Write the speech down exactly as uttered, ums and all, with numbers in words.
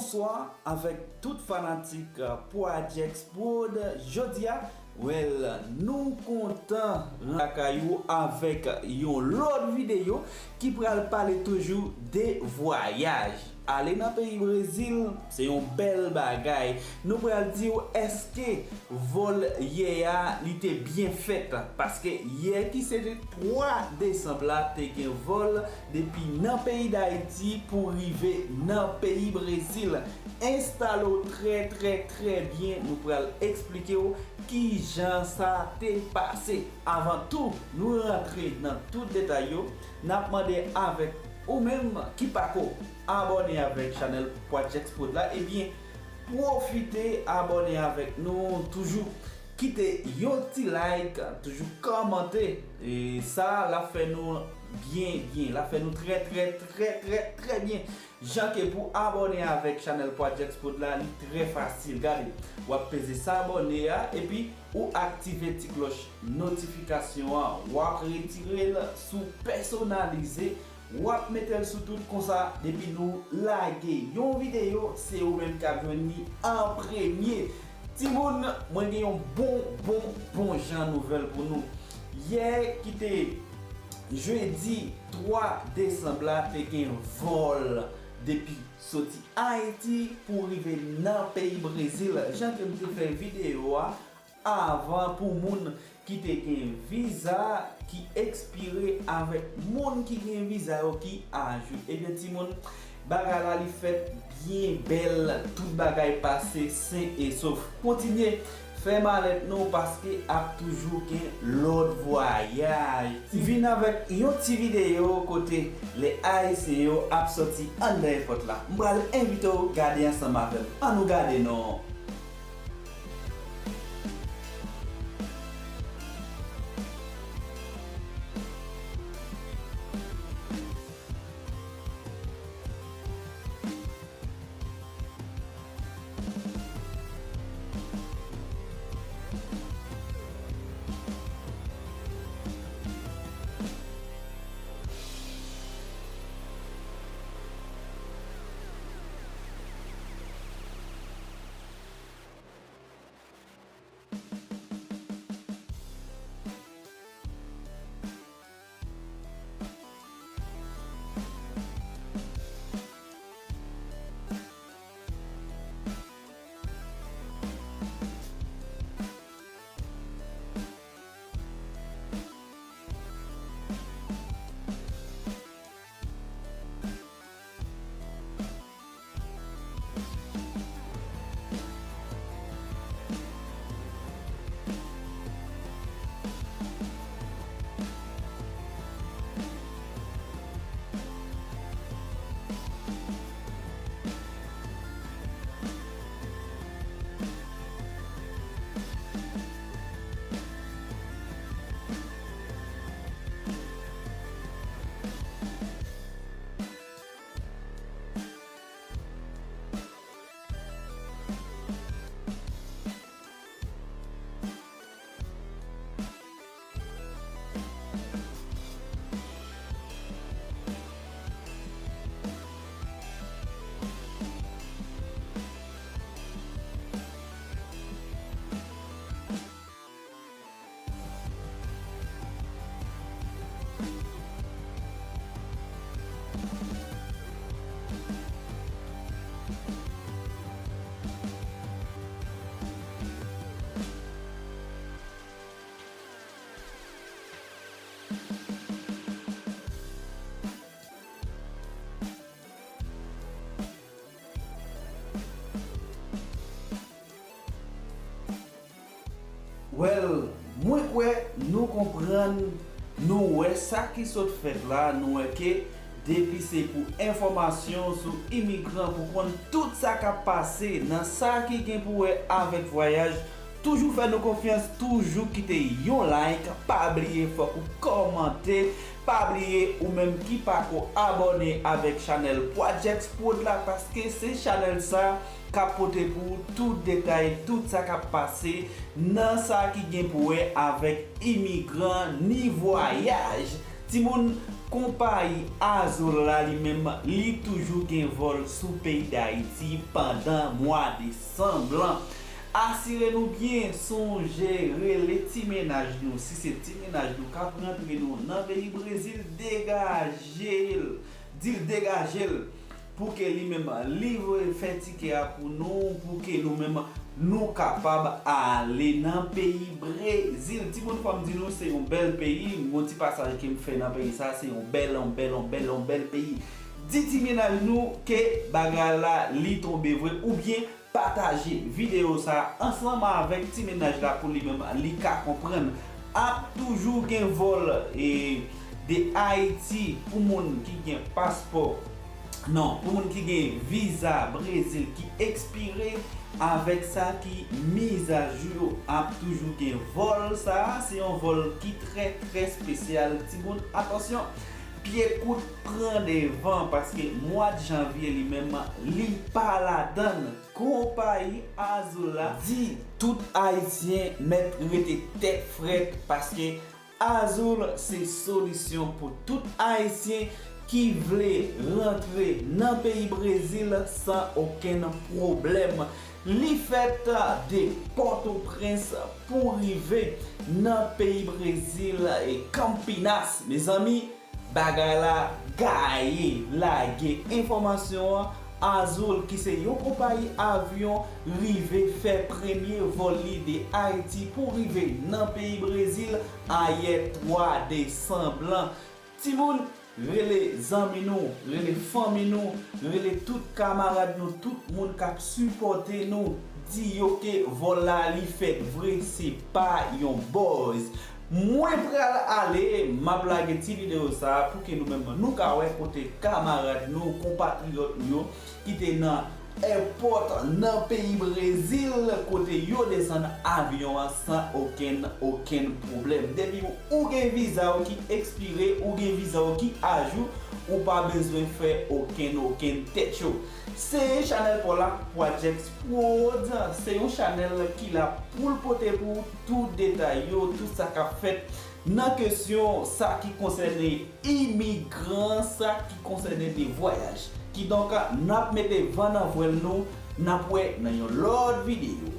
Bonswa avèk tout fanatik Projects Prod. Jodi a, well, nou kontan rantre lakay ou avèk yon lòt videyo ki pral pale toujou de vwayaj. Ale nan peyi Brezil, se yon bèl bagay. Nou pral di w èske vòl yè a, li te byen fèt, paske yè ki se te twa desanm la, te gen vòl depi nan peyi Dayiti pou rive nan peyi Brezil. Enstale w trè, trè, trè byen, nou pral eksplike w kijan sa te pase. Avan tou nou rantre nan tout detay yo, n ap mande avèk ou menm ki pako abòne avèk chanèl Projects Prod la, ebyen, pwofite abòne avèk nou toujou. Kite yon ti like, toujou kòmante. E sa, l ap fè nou byen, byen. L ap fè nou trè, trè, trè, trè, trè byen. Jan ke pou abòne avèk chanèl Projects Prod la, li trè fasil. Gade, w ap peze sa abòne a, epi ou aktive ti klòch notifikasyon an. W ap retire l sou pèsonalize. W ap mete l sou tout, konsa depi nou lage yon videyo, se ou menm k ap jwenn li an premye. Timoun, mwen gen yon bon, bon, bon jan nouvèl pou nou. Yè ki te jedi twa desanm la, te gen vòl depi soti Ayiti pou rive nan peyi Brezil. Jan ke m te fè videyo a, avan pou moun ki te gen viza ki ekspire avèk moun ki gen viza yo ki ajou. Ebyen, timoun, bagay la li fèt byen bèl, tout bagay pase sen e sof. Kontinye fè malèt nou, paske ap toujou gen lòt vwayaj. Vin avèk yon ti videyo kote lè Ayisyen yo ap sòti anndan èpòt la. M pral envite w gade ansanm avè m. Ann nou gade non. Well, mwen kwè nou konprann, nou wè sa ki sot fèt la, nou wè ke depi se pou enfòmasyon sou imigran, pou konn tout sa k ap pase nan sa ki gen pou wè avèk vwayaj, toujou fè nou konfyans, toujou kite yon like, pa bliye fòk ou kòmante, pa bliye ou menm ki pako abòne avèk chanèl Projects Prod la, paske se chanèl sa k ap pote pou ou tout detay, tout sa k ap pase nan sa ki gen pou wè avèk imigran ni vwayaj. Timoun, konpayi Azul la li menm, li toujou gen vòl sou peyi Dayiti pandan mwa desanm lan. Asire nou byen, sonje rele ti mennaj nou. Si se ti mennaj nou k ap rantre nou nan peyi Brezil, degaje l. Di l degaje l. Pou ke li menm li voye fè tikè a pou nou, pou ke nou menm nou kapab ale nan peyi Brezil. Timoun, fò m di nou, se yon bèl peyi. M gon ti pasaj ke m fè nan peyi sa, se yon bèl, yon bèl, yon bèl, yon bèl peyi. Di ti mennaj nou ke bagay la li tonbe vre, oubyen pataje videyo sa ansanm avèk ti mennaj la pou li menm li ka konprann. Ap toujou gen vòl e, de Ayiti pou moun ki gen paspò. Non, pou moun ki gen viza Brezil ki ekspire, avèk sa ki mizajou yo, ap toujou gen vòl. Sa a se yon vòl ki trè, trè espesyal. Timoun, atansyon, pye kout pran devan, paske mwa de janvye li menm li pa ladann. Konpayi Azul la di tout Ayisyen mèt rete tèt frèt, paske Azul se solisyon pou tout Ayisyen ki vle rantre nan peyi Brezil san okenn pwoblèm. Li fèt de Pòtoprens pou rive nan peyi Brezil e Campinas. Mezanmi, bagay la gaye, lage enfòmasyon an. Azul, ki se yon konpayi avyon, rive fè premye vòl li de Ayiti pou rive nan peyi Brezil ayè twa desanm lan. Timoun, rele zanmi nou, rele fanmi nou, rele tout kamarad nou, tout moun k ap sipòte nou. Di yo ke vòl la li fèt vre, se pa yon buzz. Mwen pral ale, m ap lage ti videyo sa a pou ke nou menm nou ka wè kote kamarad nou, konpatriyòt nou yo ki te nan èpòt nan peyi Brezil, kote yo desann avyon an san okenn, okenn pwoblèm. Depi ou gen viza w ki ekspire, ou gen viza w ki ajou, ou pa bezwen fè okenn, okenn tèt cho. Se chanèl pa w la, Projects Prod, se yon chanèl ki la pou l pote pou ou tout detay yo, tout sa k ap fèt nan kesyon sa ki konsène imigran, sa ki konsène de vwayaj. Kidonk, n ap mete van nan vwèl nou, n ap wè nan yon lòt videyo.